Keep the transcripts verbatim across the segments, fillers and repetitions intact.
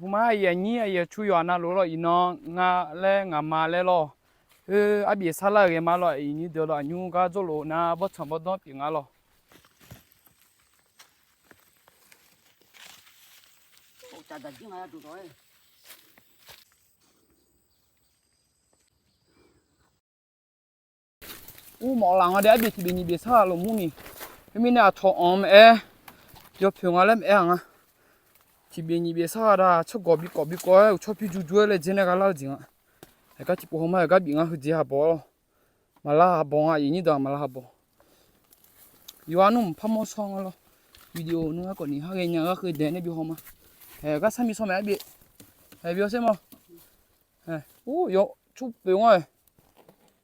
Buma aqyuif aqnyir aqyuif aqtsu yawqha navluf lawr, iqnan nga laer ngaqma laer lawr. Heu, arbif sarlar-eu ghae ma lawr, aqyuif nyir deuq lawr, aqnymr gar jawrluf nar bawrtsanq bawrdanr pyeuf nga lawr. Ur mawf laf nga de, arbif tiqbif nyiq bif sar-aq lawq mur ni. Khoermirnae aqtawq-anr maqaer, yawpoeq nga laer maqaer-aq nga. Tiqbif nyiq bif sar-aq da, tsawrgawq bi kawf bi kawf-aer uqtsawr pyur jur jur-aer laejae nae gha lar-eu jeq nga. Aqgar tiqpov hawma-aer gar bif nga, heudeuq haqbawq-awr. Maqlar haqbawq nga, aqyuif nyir deuq-aq maqlar haqbawq. Yawqha nmr mqpar mawr shawr nga lawr. Video nmr-aer khawf ni ha ghaenya ghar kheudeuq nae bi hawma. Haeq gar sar mi shawr mae arbif. Haeq bi hawsher ma. Ur yawcu poeq nga-aer.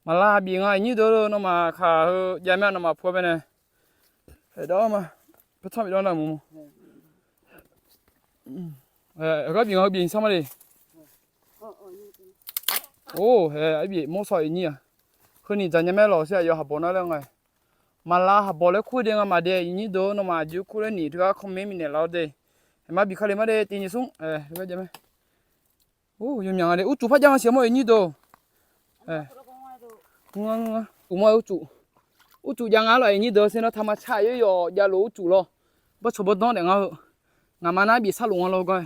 Maqlar bif nga aqyuif nyir deuq, nawmaf kaq heu jav mae, nawmaf pu-a baenae. Haeq dawr ma. Paer tanr bif dawr nar mq. Haeq gar bif nga heu bif sar ma le. Or, haeq arbif mawr shawr aqyuif nyir-aq. Heu ni dzaq nya mae lawq sher, aqyawf haqbawq nar laer nga. Maqlar haqbawq laer kur de nga maqdaef, aqyuif nyir deuq, nawmaf aqjox kur laer ni teugar comment mirnae laf-awr de. Haeq ma bif ka le ma de, tiq nyiq smr, haeq, teugar jav mae. Or, yawmyaq nga de, urcuf par jav nga siq mawr aqyuif nyir deuq. Uqmawr-aer urcuf. Urcuf jav nga lawq aqyuif nyir deuq, sher nar taqma car-aq yawyawf javluf urcuf lawr. Bawrtsanq bawrdanr daef nga heu. Ngaqma nar bif sarluf nga lawr gar.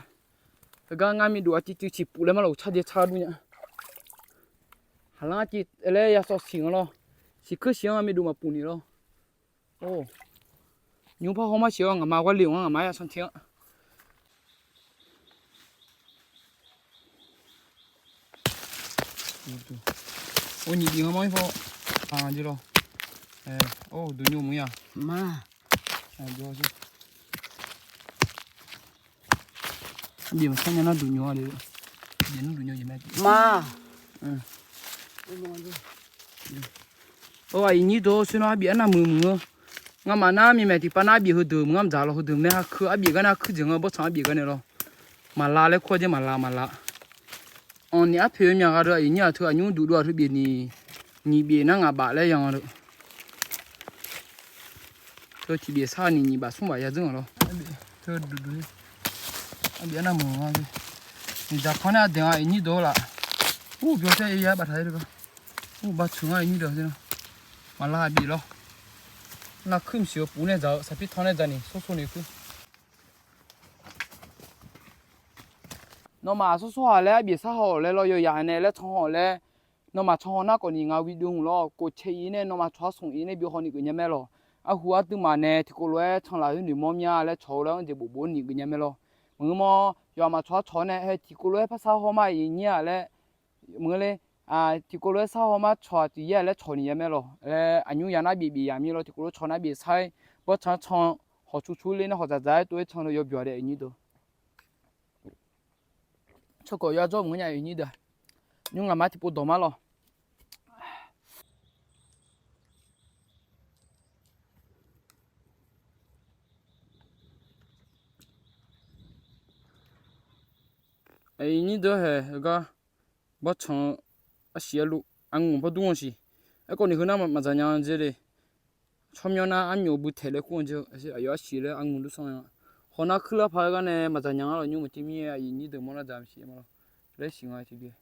Heugar ngar miqduf aqciv civ ciq puf laer ma lawq, car jae car dur nya. Haqlar civ laer ya sawv siq nga lawr. Siqkuir siq-anr ngar miqduf maqpuf ni lawr. Or, nymr par hawr mar siq-awr ngaqma ghar le-awq-anr ngaqma ya sanq te-anr. Or, nyiq bif nga mawr-ir paw. Aqjeq lawr. Or, duqnymr mq ya ma. Bif maqsar nya nar duqnymr-a le. Bif nmr duqnymr jeq mae ma. Or, aqyuif nyir deuq, sher nar arbif arnav muiq muiq-eu. Ngamaf nar mirmaeq tiqpav nar arbif heudeuq mq ngar mqdzaq lawr, heudeuq mae ha keuv arbif gar nar kuir jeq nga bawrtsanq arbif gar nae lawr. Maqlar laer kur-awr jer maqlar maqlar. Anqnif arpoeq-eu myaq gha deuq aqyuif nyir-aq teu aqnymr duq dov-aq teu bif ni, nyiq bif nar ngaq baf laer ya nga deuq. Teu tiq bif sar ni nyiq baf smr baf ya dzeur-aq lawr. Arbif arnav muiq-eu nga. Nyiq dzaq kanr nae aqdaeq nga aqyuif nyir deuq laf. Ur, byawr saer ya baf taq-aer deuq gar. Ur, baf tsuiq nga aqyuif nyir deuq-aq. Maqlar bif lawr. Nar kuir mqsiq-eu puf nae dzaq-eu saqpir tanr nae dzaq ni sawr sawr ni kuir. Nawmaf sawr sawr haq laer arbif sar haw-awq laer lawr, yawyaq nae laer can haw-awq laer. Nawmaf can haw nar khawf ni ngaq-euq video hmq lawr, kof cae-ir nae nawmaf cawq-ar smq-ir nae bi haw ni geuf nya mae lawq. Arhu ardui maf nae tiqkov lof-aer canlaf khoer noeqmawr mya laer cawq-eu laer-anr jeq bofbof-awr ni geuf nya mae lawr. Maqngeur mawr, yawqha maqcawq-ar cawq-awr nae hae tiqkov lof-aer par sar haw ma aqyuif nyir-aq laer. Maqngeur le, tiqkov lof-aer sar haw ma cawq-aq tiq yar laer cawq ni ya mae lawq. Laer aqnymr ya nar bif bif yaq mir lawr, tiqkov lof cawq nar bif sar-ir, bawrtsanq can, hawq cu cu ler nae hawq dzaq dzaq-aer tov-aer can-eu yawbyawq daef aqyuif nyir deuq. Tsawrkawq yawdawr maqngeur nya aqyuif nyir deuq-aq. Nymr ngaqma tiqpov dawq ma lawq. Aqyuif nyir deuq haeq heugar bawrtsanq-eu arsiq arluf aqnguq bawrdur-anr siq. Aerkhawf ni heu nar maqdzaq nya-anr dzer le. Tsawrmyanr nar armyawf bui taeq laer kur-anr dzer-eu, aqyawf arsiq laer aqnguq luf sanr-a. Hawnar kuir lar paq-aer gar nae maqdzaq nya-anr lawq, nymr maqtir mir aqyuif nyir deuq mawr nar dzaq maqsiq ma lawq. Laer siq nga tiqbyae.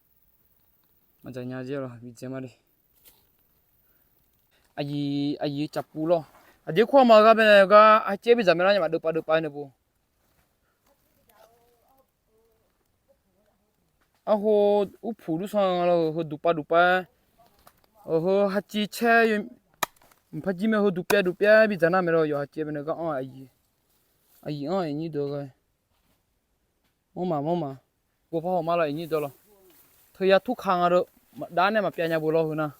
Maqdzaq nya dzer lawq, bidzae ma le. Aqyuif, aqyuif caqpuv lawr. Aqjeq kur-a ma gar bae nae gar arcaev bidzaq mae lar nya maqdeuv pav deuv pav nae bo. Arho, urpuq luf sanr nga lawr, heu duqpav duqpav-aer, heu haciv caer, mqpar jir mae, heu duqpyav duqpyav bidzaq nar mae lawr, yawqha caev bae nae gar anr-a aqyuif. Aqyuif anr-a aqyuif nyir deuq ghae. Mawrma mawrma. Ghovpar hawq ma lawr aqyuif nyir deuq lawr. Teuya turka nga deuq, dav nae maqpyav nya bo lawr heu nar.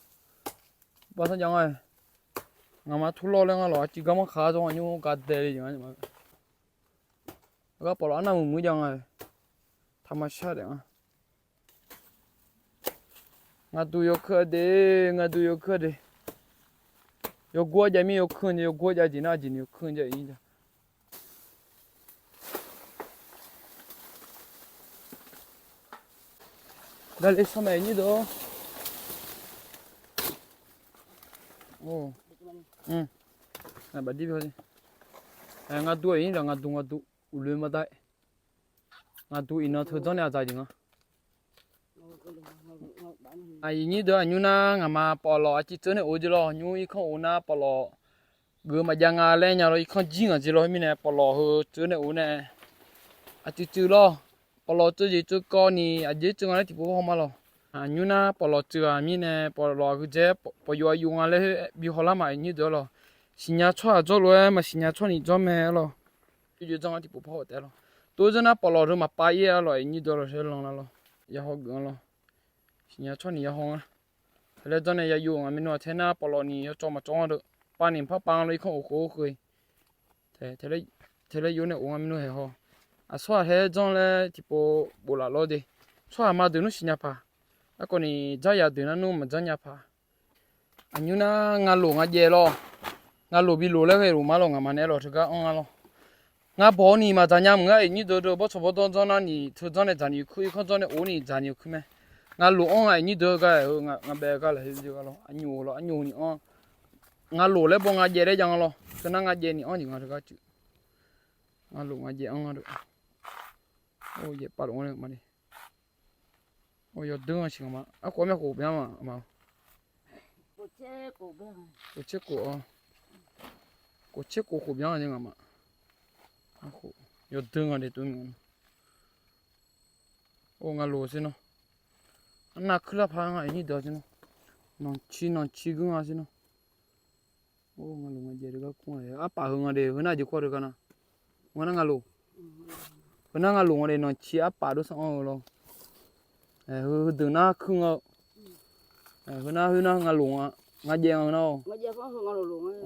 Bafsanr jav nga-aer. Ngaqma turlawr laer nga lawq, arciv gar manr khaq-ar jawr nga nymr gar dae le jeq nga. Aqgar pawf lawq arnav muiq muiq jav nga-aer. Taqmaqshar daef nga. Ngaqduq yawkeuv-a de, ngaqduq yawkeuv-a de. Yawgur-a jav mir yawkeuv-a, yawgur-a jav jeq nar jeq ni yawkeuv jav ir jav. Dale shawr mae nyir deuq-or. Baqdir, ngaqduq-a ir ngaqduq ngaqduq uqloe maqdar. Ngaqduq iqnan teujanr nae aqdzaq jeq nga. Aqyuif nyir deuq aqnymr nar ngaqma pawflawq aqciv tseuv nae of-eu jeq lawr. Nymr irkanr of nar pawflawq geuf maqjav nga laer nya lawr, irkanr jir ngaq jeq lawr. Khoermirnae pawflawq heu tseuv nae of nae aqcuiv cuiv lawr. Pawflawq tseuv jeq tseuv kawv ni aqjeq tseuv nga laer tiqpov haw ma lawr. Aqnymr nar pawflawq tseuv-aq mirnae pawflawq-aq heudzae pawf yov-a yov nga laer bi hawlar ma aqyuif nyir deuq-ar lawr. Siqnya tsawrhaq jawrlof-aer maqsiqnya tsawrni jawr mae-ar lawr. Yawdzanr-anr tiqpov par haw taef-aer lawr. Tov yawdzanr nar pawflawq heu maqpav ir-ar lawr, aqyuif nyir deuq-ar lawr, saer lan lar lawr. Yawhaw geuf-anr lawr. Siqnya tsawrni yawhaw ngar. Teuler dzanr nae yayov ngaq maernmr-aq taer nar pawflawq ni yawcawv maqcawv-anr deuq pav ni par pav-anr lawr, irkanr of khof-eu khoe. Teuler yov nae of ngar maernmr haeq haw. Aqsawr-aq taer dzanr laer tiqpov bof laf lawr de. Tsawrhaq ma deuq nmr siqnya paq. Aerkhawf ni dzarya deuq nar nmr maqdzanr nya paq. Aqnymr nar ngaqloq ngaqjaev lawr. Ngaqloq bi loq laer ghae loq ma lawr, ngaqma naeq-aer lawr teugar anr ngar lawr. Ngar bawq-awr ni maqdzaq nya mq ngar aqyuif nyir deuq deuq bawrtsanq bawrdanr dzanr nar ni teu dzanr nae dzaq ni yawkuir, irkanr dzanr nae of ni dzaq ni yawkuir mae. Ngaqloq anr nga aqyuif nyir deuq-ar gar-aer heu ngaq bae gar laf heu deuq-ar lawr, aqnymr-or lawr, aqnymr ni anr. Ngaqloq laer baw ngaqjaev laer jav nga lawr. Teu nar ngaqjaev ni anr jeq nga teugar cuiv. Ngaqloq ngaqjaev anr nga deuq. Or, yaeqpav lof-anr nae ma de. Or, yawdeur-anr siq nga ma. Arkhof-aer myavkhof byan ma ma. Khof tser khof byan-a. Khof tser khof khof byan-a jeq nga ma. Yawdeur nga de tov-aer nga. Or, ngaqloq sher nawr. Arnav kuir lar paq nga aqyuif nyir deuq sher nawr. Nanqci nanqci geur nga sher nawr. Or, ngaqloq ngaqjaev deuq gar kur nga. Arpaf heu nga de, heu nar jeq kur-a deuq gar nar. Ngaq nar ngaqloq. Heu nar ngaqloq nga de, nanqci arpaf dov sanr anr-eu lawr. Heudeuq nar kuir nga-eu. Heu nar, heu nar ngaqloq nga. Ngaqjaev nga heu nar-awq.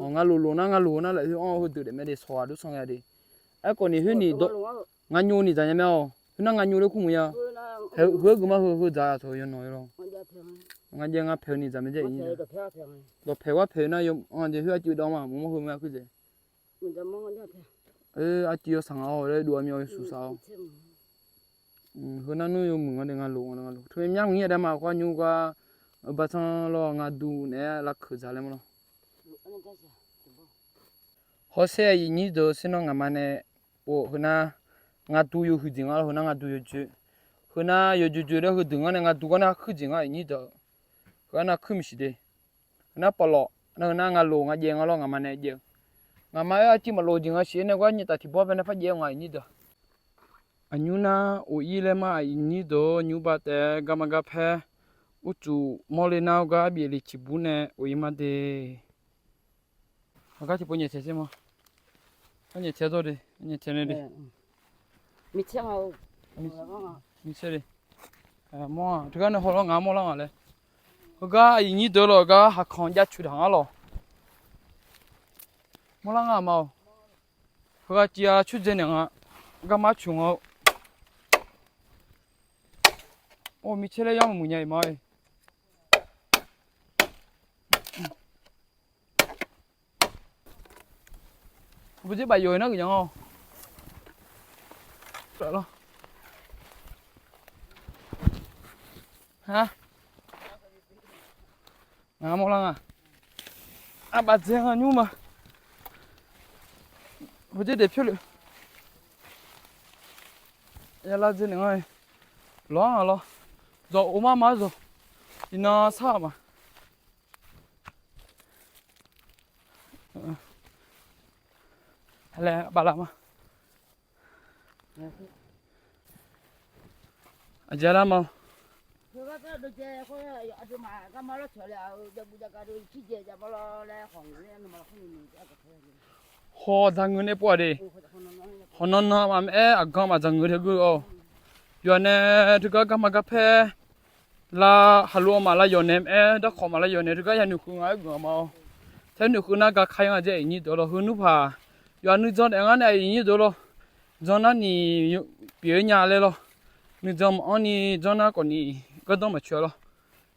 Ngaqloq loq nar ngaqloq heu nar lafkhoer anr-eu heudeuq daef mae de, sawq ghaq dov sanr ghae de. Aerkhawf ni khoer ni ngaqnymr ni dzaq nya mae-awq. Khoer nar ngaqnymr laer kur mq nya. Heu-aer geuf mar heu heu dzaq tawq yawnawq-eu lawr. Ngaqjaev nga paeq-eu ni dzaq mae jae-ir. Dawqpaeq gar paeq-eu nar yaw anr jeq khoer arcuiv dawv ma mq mawr heu mae kuir dzaeq. Arcuiv yawsaq nga-awr laer dov-a myawf yawshuif saq-awr. Heu nar nmr yawmuiq nga de, ngaqloq nga de, ngaqloq teu mae myar mq-ir-a dae ma khawf nymr gar. Baqtsanq lawr ngaqduq naeq-aer lavkeuq dzaq laer ma lawr. Hawsher aqyuif nyir deuq sher nawr ngaqma nae pov heu nar ngaqduq yawhuiq jeq nga lawr, heu nar ngaqduq yawjoe. Heu nar yawjoe joe laer heudeuq ngar nae ngaqduq gar nar kuir jeq nga aqyuif nyir deuq. Heu-anr nar kuir maqsiq de. Heu nar pawflawq, heu nar ngaqloq ngaqjaev nga lawr ngaqma nae jaev-eu. Ngaqma-aer arcuiv maqlof jeq nga siq-aer nae gar nyaeftaf tiqbawr bae nae par jaev-eu nga aqyuif nyir deuq. Aqnymr nar of-ir laer ma aqyuif nyir deuq-or, nymr ba taef-aer garma garpaer urcuf mawrle nar-awr gar bif le ciqbur nae of-ir ma de. Heugar tiqpov nyaeftaeq sher ma. Arnyaeftaeq dawr de, nyaeftaeq nae de. Micaer de. Mawr-aq teugar nae hawlawr ngaq-anr mawrlar ngaq laer. Heugar aqyuif nyir deuq lawq gar haqkanq jav cuq daq ngar lawq. Mawrlar ngar ma-awq. Heugar civ-a curdzae naeq nga. Garma cuq nga-eu. Or, micaer laer yar maqmuiq nya-iq ma-e. Bawdzer baf yawq-iq nar geuf nya-awq. Ngaq mawrlar nga. Aqbaf dzae nga nymr ma. Bawdzer daef pyur lef. Yalar dzae naeq nga. Lawq-anr nga lawr. Dawq of mar ma-ar dawq. Iqnan sar-aq ma. Laer baf laf ma. Aqjeq lar ma. Haw dzaq ngeur nae pov-aq de. Hawq nan nan maqmaer aqgan maqdzaq ngeur tae geur-awq. Yawqha nae teugar garma garpaer lar haqlo-anr maqlar yawq nae maer darkawq maqlar yawq nae teugar yanoeq keuv nga-aer geuf-a ma-awr. Taer noeq keuv nar gaka-ir nga jeq aqyuif nyir deuq lawr heu nmr paq. Yawqha nuijan daef ngar nae aqyuif nyir deuq lawr. Jan nar ni pyeuf-eu nya laer lawr. Nuijan maqanr ni janr nar khawf ni gardanr maqcoeq-a lawr.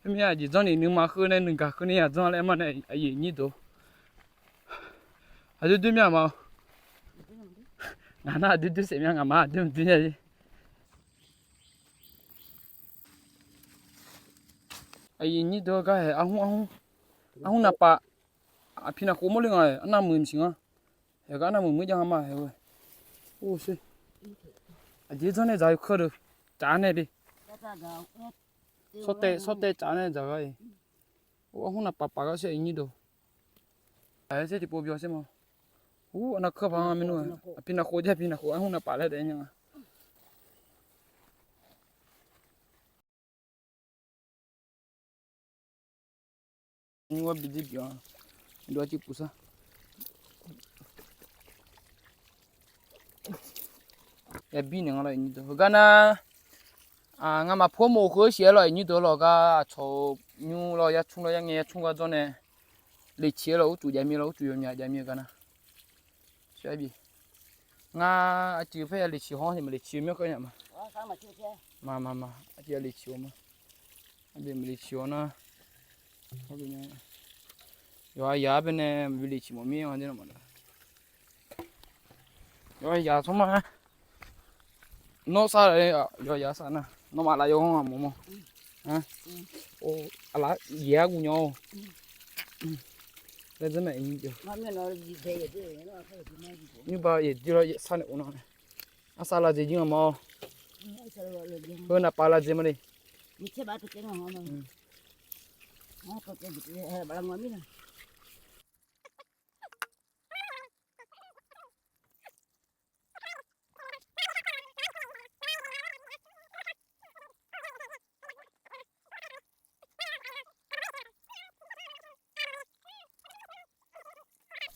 Khoermir aqjeq janr ni nuima kheur nae nuigaq kheur nae yaq janr laer ma nae aqyuif nyir deuq. Aqdoer doer mya ma. Ngaq nar aqdoer doer saef mya, ngaqma aqdoer maqdoer mya-ir. Aqyuif nyir deuq gar haeq arhmr arhmr. Arhmr navpav. Aqpi navkhof mawrle nga-aer arnavmuiq maqsiq nga. Haeq gar arnavmuiq muir jav nga ma haeq-eu. Or sher. Aqjeq dzanr nae dzaq-eu keuv deuq, caf nae de. Sawrtaev, sawrtaev caf nae dzaq gar-iq. Arhmr naqpaf paf gar shir aqnyir deuq. Aqyawf sher tiqpov byan sher ma. Ur, arnav keuv paq-anr maernmr-aq, aqpi naqkhof jaer, aqpi naqkhof, arhmr naqpaf laer daef nya nga. Nymr-anr bi dzir bif-anr, dov-aer civ puf sar. Yabir naeq nga lawr, iqnyir deuq. Heugar nar, ngamaf pu-anr mof-eu heu-eu shif-aer lawr, iqnyir deuq lawr gar, aqcawq-euq nymr lawr, yarcmr lawr, yarngae yarcmr gar dzawr nae, leciq-aer lawr, urcuf jav mir lawr, urcuf yawmyaq jav mir-eu gar nar. Ngar aqcuiv paer ya leciq haw-anr, maqleciq-eu myanr keuv nya ma. Maqmaq, aqcuiv ya leciq-awq ma. Aqbyaeq maqleciq-awq nar, yawqha yaq-aer baenae maqbi leciq mawf mir-a. Yawqha yaq tsawrmar-aer, nawr sar-a, yawqha yaq sar nar, nawmaf laf yawghanr-aq mawf ma. Aqlaf yaeq-aer guv nya-awr. Laer dzanr mae, nymrba yaeq jir lawr sar naeq of nar, arsar lavdzaeq jir nga ma-awr. Heu naqpaf lavdzaeq ma le.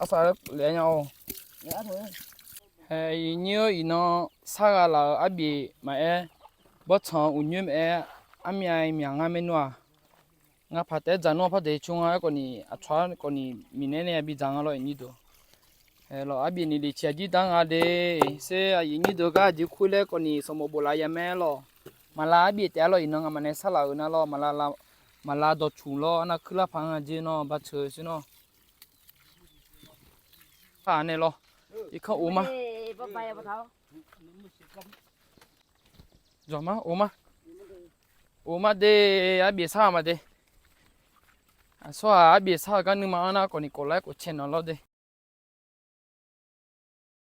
Arsaq laer nya-awr. Hae, iqnyir-eu iqnan sarghaq laf-euq arbif maqaer, bawrtsanq-eu uqnyoer maqaer, armyav myaq ngar maernmr-aq, ngar paq taef-aer dzaq nmr-aq par daeq-eu tsawr nga. Aerkhawf ni aqcawq-anr khawf ni miqnaeq nae bi dzaq nga lawr, iqnyir deuq. Hae, lawq, arbif ni leciq aqjir dar nga de. Sher aqyuif nyir deuq gar aqjeq kur laer khawf ni sanqbof bof laf ya mae lawq. Maqlav arbif taef-a lawr, iqnan ngamaf nae sarlaf-euq nar lawr, maqlav dawqtsuq lawr, arnav kuir lar paq-anr nga jer nawr baceuq sher nawr. Aq nae lawr, irkanr of ma. Jawq ma, of ma. Of ma de, arbif sar-aq ma de. Aqsawr-aq arbif sar-eu gar nuima anr nar khawf ni khof lar khof cae nawq lawr de.